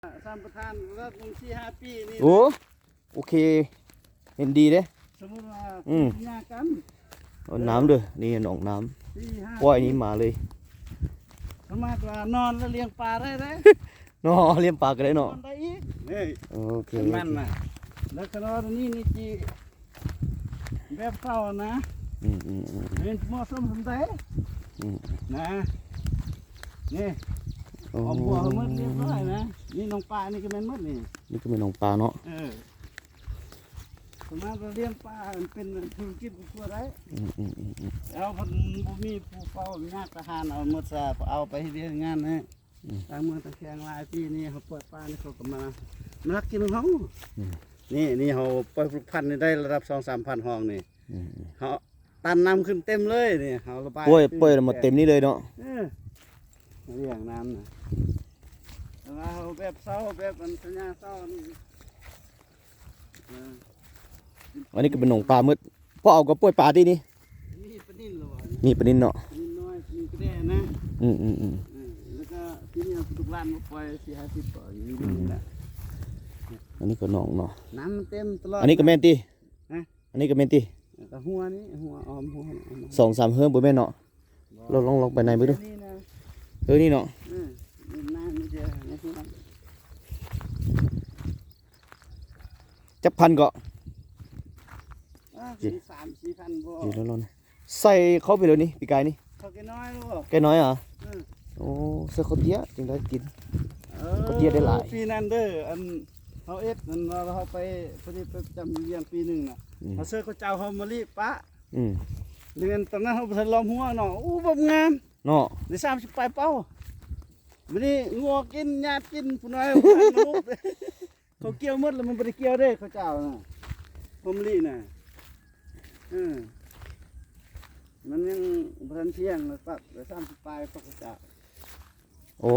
ສຳປະທານລະດັບໜຶ່ງ ສີ່ຫ້າປີນີ້ ໂອ້ ໂອເຄ ເຫັນດີເດ້ ສົມມຸດວ່າ ອືມ ສັນຍາກັນ ໂອ້ ນ້ຳເດີ ນີ້ໜອງນ້ຳ ສີ່ຫ້າ ໂອ້ຍ ນີ້ມາເລີຍ ສາມາດວ່ານອນແລ້ວລ້ຽງປາໄດ້ເດ້ ເນາະ ລ້ຽງປາກໍໄດ້ເນາະ ນອນໄດ້ອີກ ນີ້ ໂອເຄ ມັນນະ ແລ້ວກໍນອນນີ້ນີ້ຈີ ແບບເກົ່ານະ ອືມໆໆ ເຫັນເໝາະສົມສ່ຳໃດ ອືມ ນະ ນີ້ ໂອ້ ເອົາບົວເອົາໝົດລຽບຮ້ອຍນະ ນີ້ໜອງປາ ນີ້ກໍແມ່ນໝົດນີ້ ນີ້ກໍແມ່ນໜອງປາເນາະ ເອີ ສາມາດວ່າລ້ຽງປາເປັນທຸລະກິດຄອບຄົວໄດ້ ອືມໆໆໆ ແລ້ວເພິ່ນບໍ່ມີຜູ້ເຝົ້າຍາກທະຫານເອົາໝົດຊະ ເອົາໄປເຮັດວຽກເຮັດງານໃຫ້ ອືມ ຕ່າງເມືອງຕ່າງແຂວງຫຼາຍ ປີນີ້ເຮົາປ່ອຍປານີ້ເຂົາກໍມາ ມາລັກກິນຂອງເຮົາ ອືມ ນີ້ ນີ້ເຮົາປ່ອຍຜະລິດພັນນີ້ໄດ້ລະດັບສອງສາມພັນຫ້ອງນີ້ ອືມ ເຮົາຕັນນ້ຳຂຶ້ນເຕັມເລີຍນີ້ ເຮົາລະບາຍ ປ່ອຍ ປ່ອຍແລ້ວມາເຕັມນີ້ເລີຍເນາະ ເອີ ລ້ຽງນ້ຳນະ ແຕ່ວ່າເຮົາແບບເຊົາ ແບບອັນສັນຍາເຊົານີ້ ເອີ ອັນນີ້ກໍເປັນໜອງປາໝົດ ພໍເອົາກໍປ່ອຍປາຕິນີ້ ມີປານິນແລ້ວບໍ່ ມີປານິນເນາະ ປານິນນ້ອຍ ປານິນກະແດນະ ອືມໆໆ ເອີ ແລ້ວກໍທີ່ນີ້ລູກຫຼານມາປ່ອຍສີ່ຫ້າສິບກໍຢູ່ນີ້ແຫຼະ ອືມ ອັນນີ້ກໍໜອງເນາະ ນ້ຳມັນເຕັມຕະຫຼອດ ອັນນີ້ກໍແມ່ນຕິ ຮະ ອັນນີ້ກໍແມ່ນຕິ ກໍຫົວນີ້ ຫົວອ້ອມຫົວ ສອງສາມເຮືອນບໍ່ແມ່ນເນາະ ບໍ່ ລອງ ລອງ ລອງໄປໃນເບິ່ງດູ ນີ້ນະ ເອີ ນີ້ເນາະ ເອີ ນີ້ນະ ມີແຕ່ໃນຫົວ ຈັກພັນເກາະ ອ່າ ສາມສີ່ພັນບໍ່ ຢູ່ລອດໆ ໃສ່ເຂົ້າໄປແລ້ວນີ້ ປີກາຍນີ້ ເຂົ້າໄກ່ນ້ອຍບໍ່ ໄກ່ນ້ອຍຫວາ ເອີ ໂອ້ ໃສ່ເຂົ້າເຕ້ຍຈຶ່ງໄດ້ກິນ ເອີ ເຂົ້າເຕ້ຍໄດ້ຫຼາຍ ປີນັ້ນເດີ ອັນເຮົາເຮັດນັ້ນ ເຮົາໄປ ພໍດີໄປປະຈຳຢູ່ວຽງປີໜຶ່ງນະ ອືມ ເຮົາເຊີເຂົ້າເຈົ້າຫອມມະລິປະ ອືມ ເດືອນຕອນນັ້ນເຮົາບໍ່ທັນລ້ອມຫົວເນາະ ໂອ້ ບຳງາມເນາະ ໄດ້ສາມສິບປາຍເປົາ ບັດນີ້ງົວກິນ ຍາດກິນ ຜູ້ນ້ອຍ ເຂົາກ່ຽວໝົດແລ້ວ ມັນບໍ່ໄດ້ກ່ຽວເດ້ ເຂົາເຈົ້ານະ ຫອມມະລິນະ ເອີ ມັນຍັງບໍ່ທັນພຽງ ປັບໄດ້ສາມສິບປາຍ ພວກເຂົາເຈົ້າ ໂອ້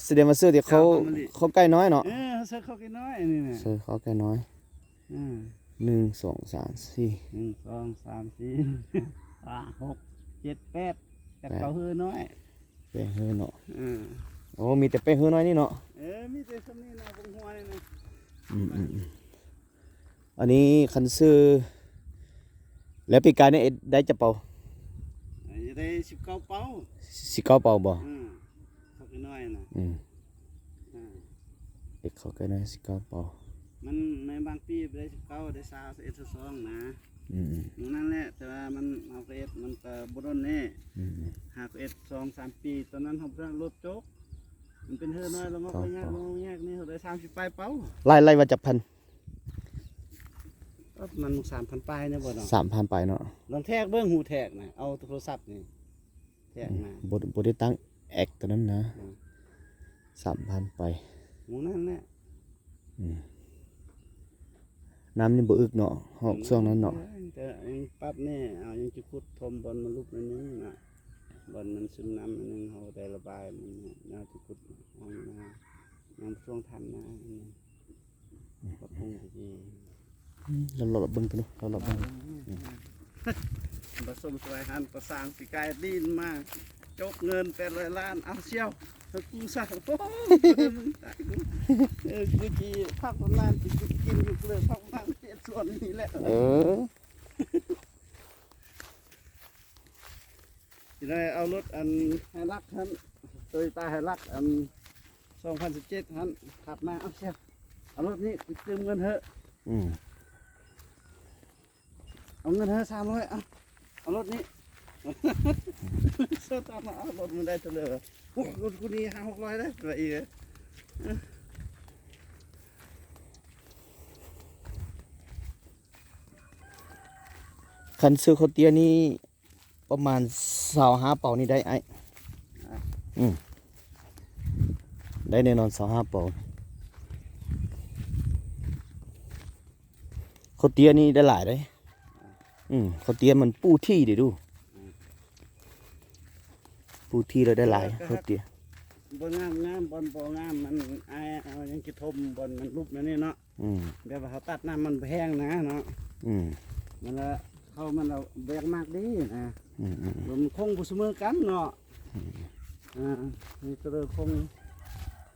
ສະແດງວ່າເຊື້ອແຕ່ເຂົ້າ ເຂົ້າໄກ່ນ້ອຍເນາະ ເອີ ເຊື້ອເຂົ້າໄກ່ນ້ອຍ ອັນນີ້ນະ ເຊື້ອເຂົ້າໄກ່ນ້ອຍ ອືມ ໜຶ່ງ ສອງ ສາມ ສີ່ ໜຶ່ງ ສອງ ສາມ ສີ່ ຫ້າ ຫົກ ເຈັດ ແປດ ແປດ ເກົ້າເຮືອນ້ອຍ ແປ້ງເຮືອເນາະ ເອີ ໂອ້ ມີແຕ່ແປ້ງເຮືອນ້ອຍນີ້ເນາະ ເອີ ມີແຕ່ສ່ຳນີ້ນະ ເບິ່ງຫົວນີ້ນະ ອືມໆໆ ອັນນີ້ຄັນຊື້ ແລ້ວປີກາຍນີ້ໄດ້ຈັກເປົາ ໄດ້ສິບເກົ້າເປົາ ສິບເກົ້າເປົາບໍ່ ອືມ ເຂົ້າໄກ່ນ້ອຍນະ ອືມ ອ່າ ເອັດເຂົ້າໄກ່ນ້ອຍສິບເກົ້າເປົາ ມັນໃນບາງປີໄດ້ສິບເກົ້າ ໄດ້ຊາວ ຊາວເອັດ ຊາວສອງນະ ອືມໆ ໝ່ອງນັ້ນແຫຼະ ແຕ່ວ່າມັນ ເຮົາກໍເຮັດ ມັນກໍບໍ່ດົນເດ້ ອືມໆ ຫາກໍເຮັດສອງສາມປີ ຕອນນັ້ນເຮົາບໍ່ທັນລົດຈົກ ມັນເປັນເຮືອນ້ອຍ ລະງອກລະແງກ ລະງອກລະແງກນີ້ ເຮົາໄດ້ສາມສິບປາຍເປົາ ໄລ່ ໄລ່ວ່າຈັກພັນ ປະມານສາມພັນປາຍນີ້ບໍ່ເນາະ ສາມພັນປາຍເນາະ ລອງແທກເບິ່ງ ຫູແທກນະ ເອົາໂທລະສັບນີ້ ແທກນະ ອືມ ບໍ່ ບໍ່ໄດ້ຕັ້ງແອັກຕົວນັ້ນນະ ອືມ ສາມພັນປາຍ ໝ່ອງນັ້ນແຫຼະ ອືມ ນ້ຳນີ້ບໍ່ອຶກເນາະ ຮອກຊ່ວງນັ້ນເນາະ ແຕ່ຍັງປັບແນ່ ເອົາ ຍັງຈະຂຸດຖົມບ່ອນມັນຫຼຸບໜ້ອຍໜຶ່ງນະ ບ່ອນມັນຊຶມນ້ຳໜ້ອຍໜຶ່ງ ເຮົາໄດ້ລະບາຍມັນ ຍັງຈະຂຸດຫ້ອງນ້ຳ ຍັງຊ່ວງທາງນາ ປັບປຸງດີໆ ອືມ ລອບໆເບິ່ງຕົວນີ້ ລອບໆເບິ່ງ ອືມ ປະສົມສະໄລຫັນ ປະສາງປີກາຍ ດີນມາ ຈົກເງິນແປດຮ້ອຍລ້ານ ເອົາສ່ຽວ ໃຫ້ກູຊະ ໂອ້ຍ ມຶງຕາຍກູ ເອີ ກູຊິພັກບຳນານ ຊິກິນຢູ່ເລີຍ ພັກບຳນານເຮັດສວນນີ້ແຫຼະ ເອີ ຊິໄດ້ເອົາລົດອັນ ໄຮລັກຫັ້ນ ໂຕໂຢຕ້າໄຮລັກອັນ ສອງພັນສິບເຈັດຫັ້ນ ຂັບມາ ເອົາເຊຍ ເອົາລົດນີ້ໄປເຕີມເງິນເຖາະ ອືມ ເອົາເງິນເຮົາສາມຮ້ອຍ ເອົາ ເອົາລົດນີ້ ເອົາລົດມາ ເອົາລົດມັນໄດ້ເທົ່າໃດວະ ໂອ້ ລົດກູນີ້ຫ້າຫົກຮ້ອຍເດ້ ວ່າອີກ ຄັນຊື້ເຂົ້າເຕ້ຍນີ້ ປະມານຊາວຫ້າເປົານີ້ໄດ້ອ້າຍ ອືມ ໄດ້ແນ່ນອນຊາວຫ້າເປົາ ເຂົ້າເຕ້ຍນີ້ໄດ້ຫຼາຍເດ້ ອືມ ເຂົ້າເຕ້ຍມັນປູທີ່ເດ້ດູ ອືມ ປູທີ່ແລ້ວໄດ້ຫຼາຍ ເອີ ເຂົ້າເຕ້ຍ ບ່ອນງາມໆ ບ່ອນບໍ່ງາມມັນ ອ້າຍເອົາຫຍັງຊິຖົມ ບ່ອນມັນຫຼຸບແນວນີ້ເນາະ ອືມ ແບບວ່າເຮົາຕັດນ້ຳມັນບໍ່ແຫ້ງນະເນາະ ອືມ ມັນລະ ເຂົ້າມັນລະແບກໝາກດີນະ ອືມໆໆ ມັນຄົງບໍ່ສະເໝີກັນເນາະ ອືມ ອ່າ ມີແຕ່ເລີຄົງ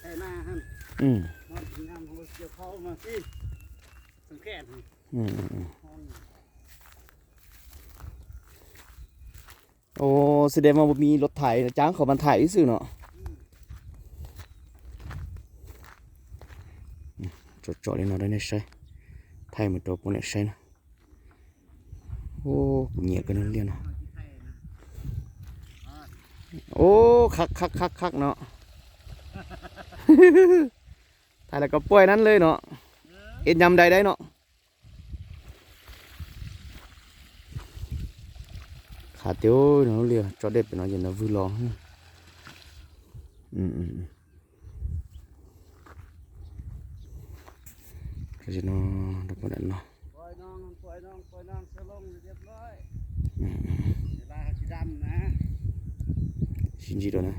ໄຖນາຫັ້ນ ອືມ ມາຍາມເຮົາກ່ຽວເຂົ້າມາຊິ ສັງເກດ ອືມ ຫ້ອງ ໂອ້ ສະແດງວ່າບໍ່ມີລົດໄຖ ຈ້າງເຂົາມາໄຖຊື່ເນາະ. ອືມ ອືມ ເຈາະໆ ເລີຍເນາະ ໄດ້ແນວໃຊ້ ໄຖມາຕົວະບໍ່ແນວໃຊ້ນະ. ໂອ້ ເຫຍກກັນເລີຍນະ. ໂອ້ ຄັກໆໆໆ ເນາະ ຖ່າຍແລ້ວກໍປ່ອຍນັ້ນເລີຍເນາະ. ເອີ ເຮັດຍາມໃດໄດ້ເນາະ. ຂາດເຕີຍເນາະ ເຫຼືອເຈາະເດັດໄປເນາະ ເຢັນນະວືລອງ. ອືມໆໆ ກະຊິເນາະ ດອກບໍ່ນັ້ນເນາະ. ປ່ອຍນ້ອງ ປ່ອຍນ້ອງ ປ່ອຍນ້ອງ ເສືອລົງຮຽບຮ້ອຍ. ອືມໆ ເວລາຊິດຳນະ ຊິຈິດແລ້ວນະ.